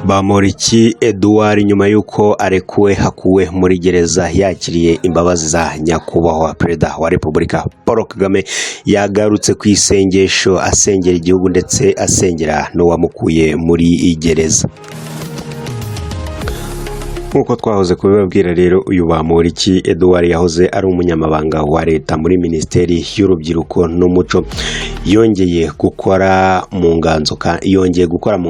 Bamporiki Edouard nyuma y'uko arekuwe hakuwe muri gereza yakiriye imbabazi za nyakubahwa Perezida wa Repubulika Paul Kagame, yagarutse ku isengesho asengera igihugu ndetse asengera n'uwamukuye muri gereza. Nk'uko twahoze kubibabwira rero, uyu Bamporiki Edouard yahoze ari umunyamabanga wa leta muri Minisiteri y'Urubyiruko n'Umuco, yongeye gukora mu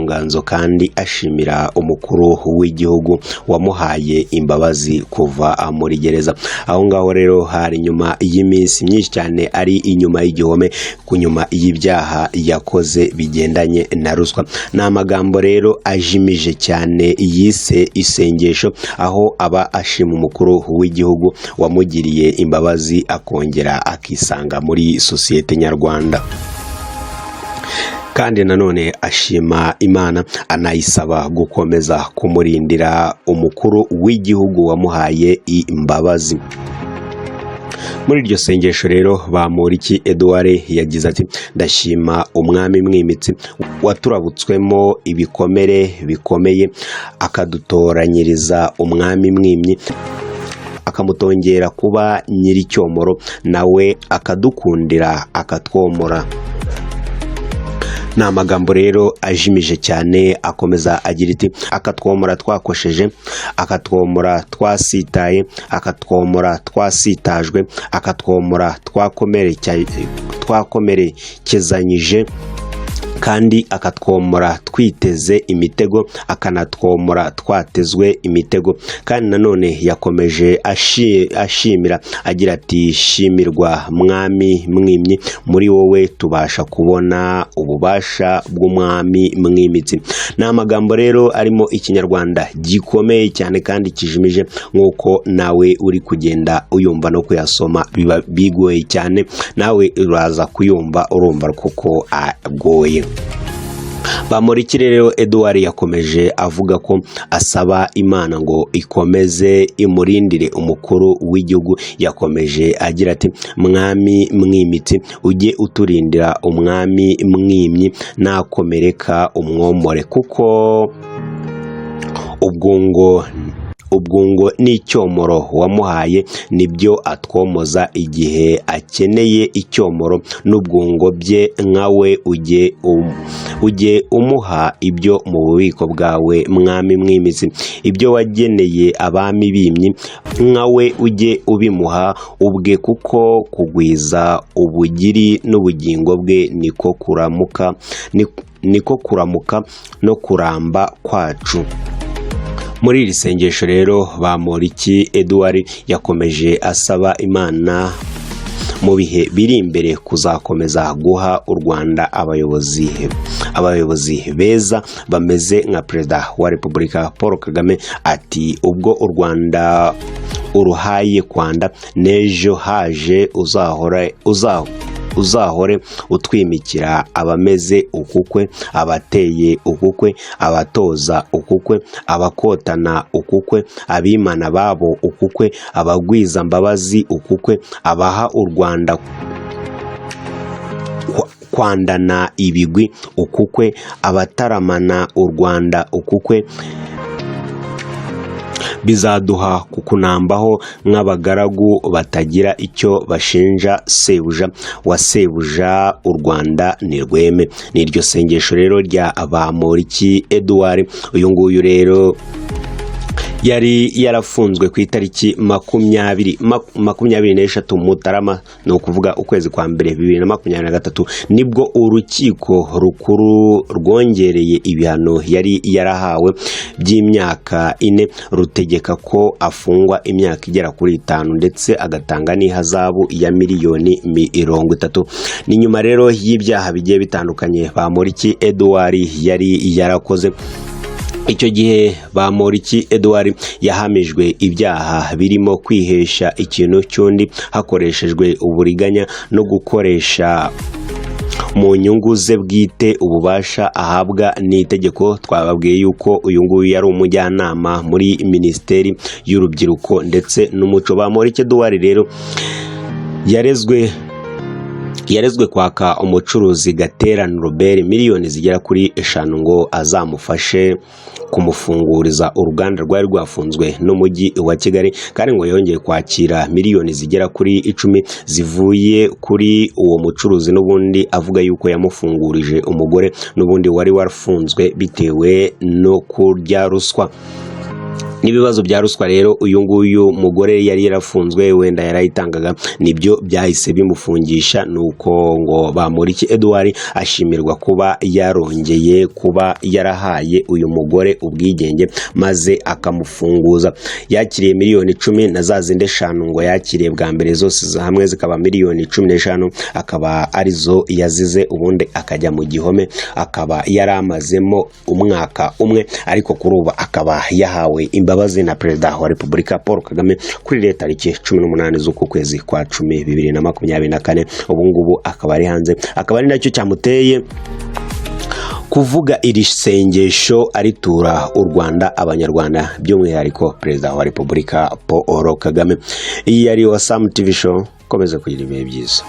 nganzo kandi ashimira umukuru w'igihugu wamuhaye imbabazi kuva muri gereza. Aho ngaho rero hari nyuma y'iminsi myinshi cyane ari inyuma y'igihome ku nyuma y'ibyaha yakoze bigendanye na ruswa. Ni amagambo rero ajimije cyane yise isengesho, aho aba ashima umukuru w'igihugu wamugiriye imbabazi akongera akisanga muri sosiyete nyarwanda, kandi nanone ashima Imana anayisaba gukomeza kumurindira umukuru w'igihugu wamuhaye imbabazi. Muri iryo sengesho rero, Bamporiki Edouard yagize ati: "Ndashima umwami mwimitsi waturabutswemo ibikomere bikomeye, akadutoranyiriza umwami mwimyi, akamutongera kuba nyiricyomoro, nawe akadukundira akatwomora." Ni amagambo rero ajimije cyane. Akomeza agira iti: "Akatwomora twakosheje, akatwomora twasitaye, akatwomora twasitajwe, akatwomora twakomerekezanyije, kandi akatwomora twiteze imitego, akanatwomora twatezwe imitego." Kandi nanone yakomeje ashimira agira ati: "Shimirwa mwami mwimyi, muri wowe tubasha kubona ububasha bw'umwami mwimitsi." Ni amagambo rero arimo ikinyarwanda gikomeye cyane kandi kijimije, nk'uko nawe uri kugenda uyumva no kuyasoma biba bigoye cyane. Nawe uraza kuyumva, urumva kuko agoye. Bamporiki rero Edouard yakomeje avuga ko asaba Imana ngo ikomeze imurindire umukuru w'igihugu. Yakomeje agira ati: "Mwami mwimitsi, ujye uturindira umwami mwimyi, nakomereka umwomore, kuko ubwungo n'icyomoro wamuhaye nibyo atwomoza igihe akeneye icyomoro n'ubwungo bye. Nkawe ujye umuha ibyo mu bubiko bwawe, mwami mwimitsi, ibyo wageneye abami bimyi, nkawe ujye ubimuha ubwe, kuko kugwiza ubugiri n'ubugingo bwe niko kuramuka no kuramba kwacu." Muri iri sengesho rero, Bamporiki Edouard yakomeje asaba Imana mu bihe biri imbere kuzakomeza guha u Rwanda abayobozi beza bameze nka Perezida wa Repubulika Paul Kagame. Ati: "Ubwo u Rwanda uruhaye kwanda, n'ejo haje uzahore utwimikira abameze ukukwe, abateye ukukwe, abatoza ukukwe, abakotana ukukwe, abimana babo ukukwe, abagwiza mbabazi ukukwe, abaha u Rwanda kwandana ibigwi ukukwe, abataramana u Rwanda ukukwe. Bizaduha kukunambaho nk'abagaragu batagira icyo bashinja sebuja wa sebuja. U Rwanda ni rweme." Ni iryo sengesho rero rya Bamporiki Edouard. Uyu nguyu rero yari yarafunzwe ku itariki 23 Mutarama, ni ukuvuga ukwezi kwa mbere, 2023, nibwo urukiko rukuru rwongereye ibihano yari yarahawe by'imyaka 4, rutegeka ko afungwa imyaka igera kuri 5 ndetse agatanga n'ihazabu ya miliyoni 30. Ni nyuma rero y'ibyaha bigiye bitandukanye Bamporiki Edouard yari yarakoze. Icyo gihe Bamporiki Edouard yahamijwe ibyaha birimo kwihesha ikintu cy'undi hakoreshejwe uburiganya no gukoresha mu nyungu ze bwite ububasha ahabwa n'itegeko. Twababwiye yuko uyu nguyu yari umujyanama muri Minisiteri y'Urubyiruko ndetse n'Umuco. Bamporiki Edouard rero yarezwe Yarezwe kwaka umucuruzi Gatera Robert miliyoni zigera kuri 5 ngo azamufashe kumufunguriza uruganda rwari rwafunzwe n'umujyi wa Kigali, kandi ngo yongeye kwakira miliyoni zigera kuri 10 zivuye kuri uwo mucuruzi n'ubundi, avuga yuko yamufungurije umugore n'ubundi wari warafunzwe bitewe no kurya ruswa n'ibibazo bya ruswa. Rero uyu nguyu mugore yari yarafunzwe, wenda yarayitangaga, nibyo byahise bimufungisha. Nuko ngo Bamporiki Edouard ashimirwa kuba yarongeye kuba yarahaye uyu mugore ubwigenge maze akamufunguza. Yakiriye miliyoni 10 na za zindi 5 ngo yakiriye bwa mbere, zose hamwe zikaba miliyoni 15, akaba arizo yazize, ubundi akajya mu gihome, akaba yari amazemo umwaka umwe. Ariko kuri ubu akaba yahawe imbabazi na Perezida wa Repubulika Paul Kagame kuri leta tariki 18 z'uku kwezi kwa 10 2024. Ubu ngubu akaba ari hanze, akaba ari nacyo cyamuteye kuvuga iri sengesho aritura u Rwanda, Abanyarwanda, by'umwihariko Perezida wa Repubulika Paul Kagame. Iyi yari Wasamu TV Show, komeza kugira ibihe byiza.